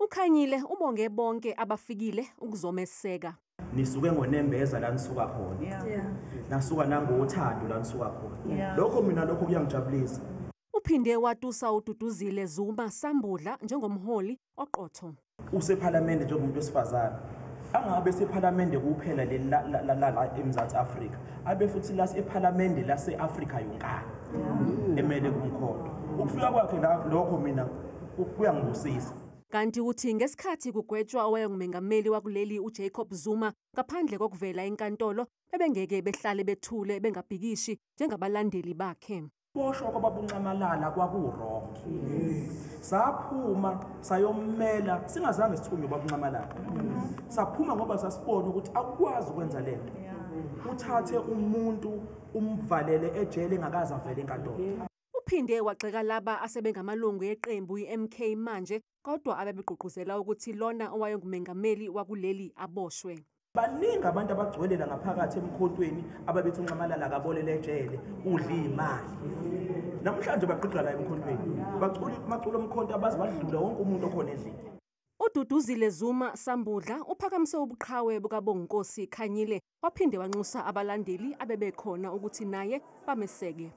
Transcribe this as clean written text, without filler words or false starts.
UKhanyile ubonge bonke abafikile ukuzomeseka. Nisuke ngonembeza la nisuka khona. Nasuka nangothando la nisuka khona. Lokho mina lokho kuyangijabulisa. Uphinde watusa uDuduzile Zuma Sambudla njengomholi oqotho. Usephalamende njengomuntu wesifazane. Angabe sephalamende kuphela leli la eMzantsi Afrika. Abe futhi la ephalamende lase-Afrika yonkana. Emele kumkhonto. Ukufika kwakhe la lokho mina kuyangibusisa. Kanti uthi ngesikhathi kugwetshwa owayengumengameli wakuleli uJacob Zuma ngaphandle kokuvela enkantolo bebengeke behlale bethule bengabhikishi njengabalandeli bakhe. Boshwa kwababa uNxamalala kwaku-wrong. Saphuma sayommela singazange sithunywe baba uNxamalala. Saphuma ngoba sasibona ukuthi akukwazi ukwenza lento. Uthathe umuntu umvalele ejele engakaze avele enkantolo. Uphinde wagxeka laba asebengamalungu eqembu i-MK manje kodwa abebegqugquzela ukuthi lona owayengumengameli wakuleli aboshwe. Baningi abantu abagcwele la ngaphakathi emkhontweni ababethi uNxamalala akabolele ejele udla imali. Namhlanje bagqigqa la emkhontweni. Bacula amaculo omkhonto abazi badlula wonke umuntu okhona endlini. UDuduzile Zuma Sambudla uphakamise ubuqhawe bukaBonginkosi Khanyile waphinde wanxusa abalandeli abebekhona ukuthi naye bameseke.